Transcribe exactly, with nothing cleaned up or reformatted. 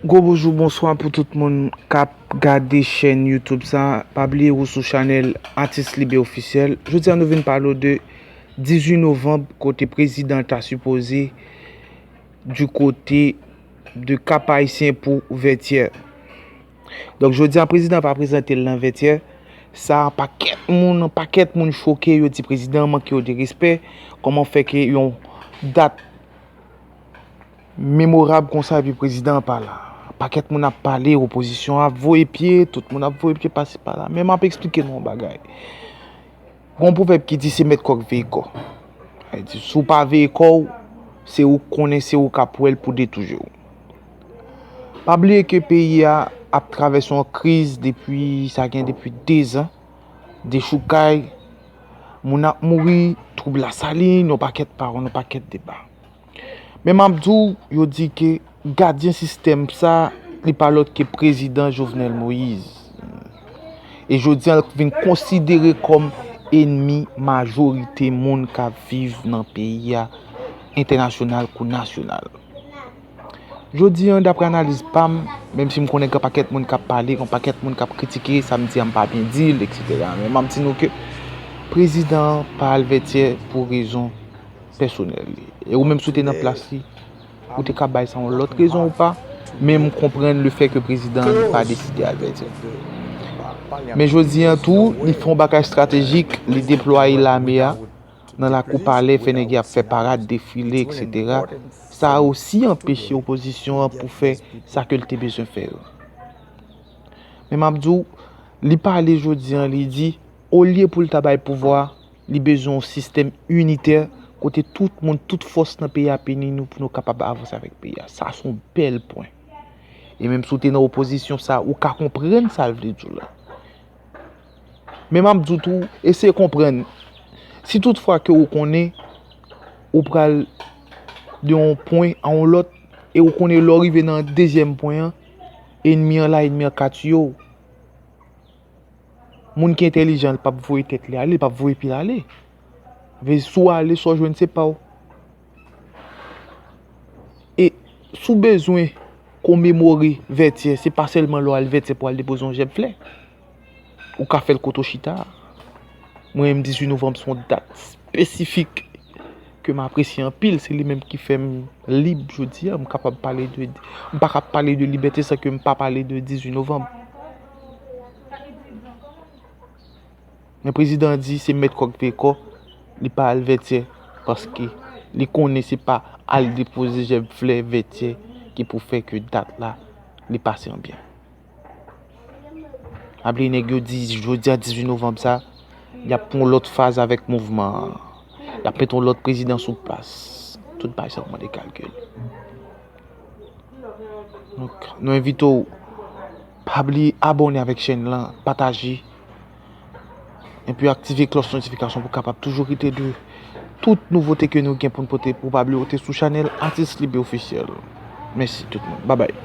Gwo bonjou, bonswa pou tout moun k ap gade chèn YouTube sa. Pa bliye ou sou chanèl Atis Libe Ofisyèl. Jodi a nou vin pale w de dizuit novanm, kote prezidan ta sipoze du kote de Kap Ayisyen pou Vètyè. Donk jodi a prezidan pa prezante l nan Vètyè. Sa pakèt moun, pakèt moun choke, yo di prezidan manke yo de respè. Kòman fè ke yon dat memorab konsa epi prezidan an pa la? Pakèt moun ap pale, opozisyon ap voye pye, tout moun ap voye pye pase pa la. Men m ap eksplike nou yon bagay. Gon pwovèb ki di se mèt kòk veye kò. Sa vle di, si w pa veye kò w, se ou k konnen, se ou k ap wè l pou detouye w. Pa bliye ke peyi a ap travèse yon kriz depi, sa gen depi dezan. Dechoukay, moun ap mouri, twoub Lasalin, yon pakèt pawòl, yon pakèt deba. Men m ap di w, yo di ke gadyen sistèm sa, li pa lòt ke prezidan Jovenel Moïse. E jodi a, l vin konsidere kòm enmi majorite moun k ap viv nan peyi a, entènasyonal kou nasyonal. Jodi a, daprè analiz pa m, menm si m konnen gen pakèt moun k ap pale, gen pakèt moun k ap kritike, sa m di a m pa byen di l, etsetera. Men m ap di nou ke prezidan an pa al Vètyè pou rezon pèsonèl li. E ou menm si w te nan plas li, ou te ka bay sa yon lòt rezon ou pa, men m konprann le fè ke prezidan an li pa deside al Vètyè. Men jodi a tou, li fè yon bagay estratejik, li deplwaye lame a nan lakou palè, fè nèg y ap fè parad, defile, etsetera. Sa osi anpeche opozisyon an pou fè sa ke l te bezwen fè yo. Men m ap di w, li pale jodi a, li di, olye pou l ta bay pouvwa, li bezwen yon sistèm initè kote tout moun, tout fòs nan peyi a ap ini nou pou nou kapab avanse avèk peyi a. Sa se yon bèl pwen. E menm si w te nan opozisyon sa, ou ka konprann sa l vle di w la. Men m ap di w tou, eseye konprann. Si toutfwa ke ou konnen ou pral de yon pwen a yon lòt, e ou konnen lè w rive nan dezyèm pwen an, enmi an la, enmi an ka tiye w. Moun ki entèlijan, li p ap voye tèt li ale, li p ap voye pye l ale. Vle di, si w ale, sa w jwenn se pa w. E si w bezwen komemore Vètyè, se pa sèlman lè w al Vètyè pou w al depoze yon jèb flè. Ou ka fè l kote w chita a. Mwen menm, dizuit novanm se yon dat espesifik ke m apresye anpil. Se li menm ki fè m lib jodi a. M kapab pale de, m pa ka pale de libète san ke m pa pale de dizuit novanm. Men prezidan an di se mèt kòk veye kò, li pa al Vètyè, paske li konnen se pa al depoze jèb flè Vètyè ki pou fè ke dat la li pase an byen. Pa bliye nèg yo di jodi a dizuit novanm sa, y ap pran yon lòt faz avèk mouvman an. Y ap met yon lòt prezidan sou plas. Tout bagay sa ap mande kalkil. Donk, nou envite w, pa bliye abòne avèk chèn lan, pataje, epi aktive klòch notifikasyon pou w kapab toujou rete de tout nouvote ke nou gen pou n pote pou w. Pa bliye w te sou chanèl Atis Libe Ofisyèl. Mèsi tout moun. Babay.